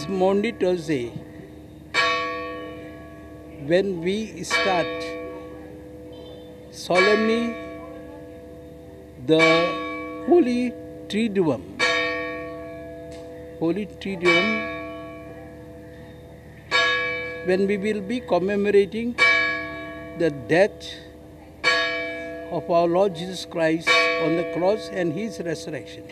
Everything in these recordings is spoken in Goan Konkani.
is Maundy Thursday, when we start solemnly the Holy Triduum. Holy Triduum, when we will be commemorating the death of our Lord Jesus Christ on the cross and his resurrection.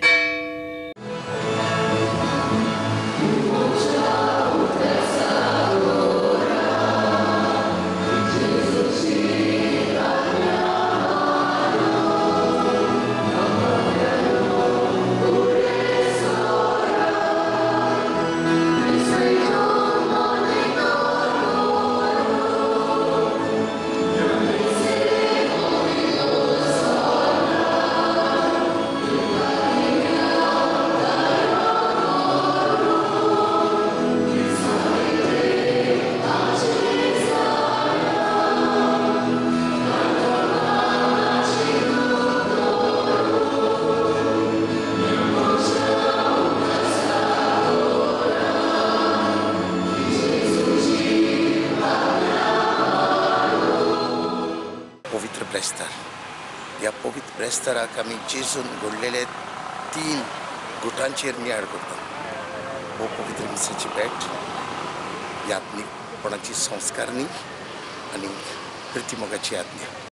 पवित्र ब्रेस्तार ह्या पवित्र ब्रेस्ताराक आमी जेजून घडलेले 3 गुटांचेर नियाळ करता. हो पवित्र मिसाची भेट, यात्नीकपणाची संस्कारणी आनी प्रितीमोगाची आज्ञा.